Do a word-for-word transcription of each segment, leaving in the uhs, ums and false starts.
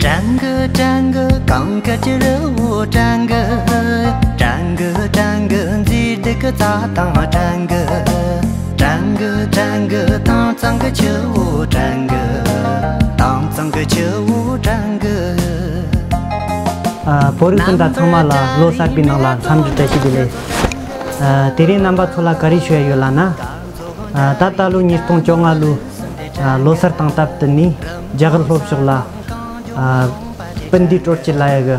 ཀྲང་གི་ཀྲང་གི་གངས་དཀར་གྱི་རི་བོ་ཀྲང་གི། ཀྲང་གི་ཀྲང་གི་མཛེས་སྡུག་གི་རྩྭ་ཐང་ཀྲང་གི། ཀྲང་གི་ཀྲང་གི་དྭངས་གཙང་གི་ཆུ་བོ་ཀྲང་གི། དྭངས་གཙང་གི་ཆུ་བོ་ཀྲང་གི། ཨ། བོད་རིགས་སྤུན་ཟླ་ཚང་མ་ལ་ལོ་གསར་པའི་ནང་ལ་འཚམས་འདྲི་བཀྲ་ཤིས་བདེ་ལེགས། ཨ། དེ་རིང་རྣམ་པ་ཚོ་ལ་ག་རེ་ཞུ་ཡ་ཡོད་ལབ་ན། ཨ། ད་ད་ལོ་ཉིས་སྟོང་བཅོ་ལྔ་ལོའི་ཨ་ལོ་གསར་དང་སྟབས་བསྟུན་ནས་རྒྱ་གར་ལྷོ་ཕྱོགས་ལ་ཨ་སྤུན་ཟླའི་སྤྲོ་སྐྱིད་ལབ་ཡ་གི་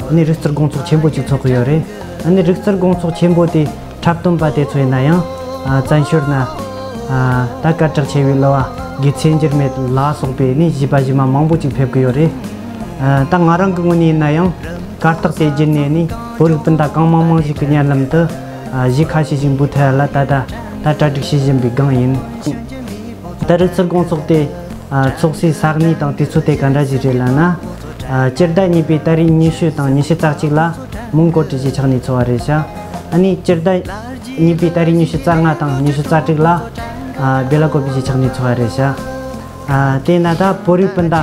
ཨ་ནི་རིག་རྩལ་དགོང་ཚོགས་ཆེན་པོ་ཅིག་ཚོགས་ཀྱི་ཡོད་རེད། ཨ་ནི་རིག་རྩལ་དགོང་ཚོགས་ཆེན་པོ་དེ་འཁྲབ་སྟོན་པ་དེ་ཚོ་ཡིན་ན་ཡང་ཨ་བཙན་བྱོལ་ན་ཨ་ད་སྐད་གྲགས་ཆེ་བའི་གླུ་བ་དགེ་མཚན་འགྱུར་མེད་ལ་སོགས་པའི་ནི་གཞས་པ་གཞས་མ་མང་པོ་ཅིག་ཕེབས་ཀྱི་ཡོད་རེད། ཨ་ད་ང་རང་གི་ངོས་ནས་ཡིན་ན་ཡང་གར་སྟེགས་དེ་བརྒྱུད་ནས་ནི་བོད་རིགས་སྤུན་ཟླ་གང་མང་མང་ཞིག་གི་སྙན་ལམ་དུ་ཨ་གཞས་ཁ་ཤས་ཤིག་འབུལ་ཐུབ་ཡ་ལ་ད་ལྟ་ད་གྲ་སྒྲིག་བྱེད་བཞིན་པའི་སྒང་ཡིན། ད་རིག་རྩལ་དགོང་ཚོགས་དེ་ཨ་ཚོགས་སའི་ས་གནས་དང་དུས་ཚོད་དེ་ག་འདྲ་ཞིག་རེད་ལབ་ན། ཨ་སྤྱི་ཟླ་གཉིས་པའི་ཏ་རིག་ཉི་ཤུ་དང་ཉི་ཤུ་རྩ་གཅིག་ལ་མོན་གྷོ་གྲུ་བཞིའི་ཆགས་གནས་འཚོགས་པ་རེད་ཤག་ཨ་ནི་སྤྱི་ཟླ་གཉིས་པའི་ཏ་རིག་ཉི་ཤུ་རྩ་ལྔ་དང་ཉི་ཤུ་རྩ་དྲུག་ལ་ཨ་སྦེ་ལ་ཀོ་གྲུ་བཞིའི་ཆགས་གནས་འཚོགས་པ་རེད་ཤག་ཨ་དེས་ན་ད་བོད་རིགས་སྤུན་ཟླ་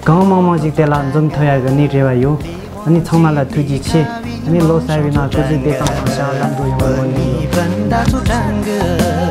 གང་མང་མང་ཞིག་དེ་ལ་འཛོམས་ཐུབ་ཡ་གི་ནི་རེ་བ་ཡོད། ཨ་ནི་ཚང་མ་ལ་ཐུགས་རྗེ་ཆེ། ཨ་ནི་ལོ་གསར་བའི་ནང་སྐུ་གཟུགས་བདེ་ཐང་དང་བྱ་བ་ལམ་འགྲོ་ཡོང་བའི་སྨོན་ལམ་ཡོད།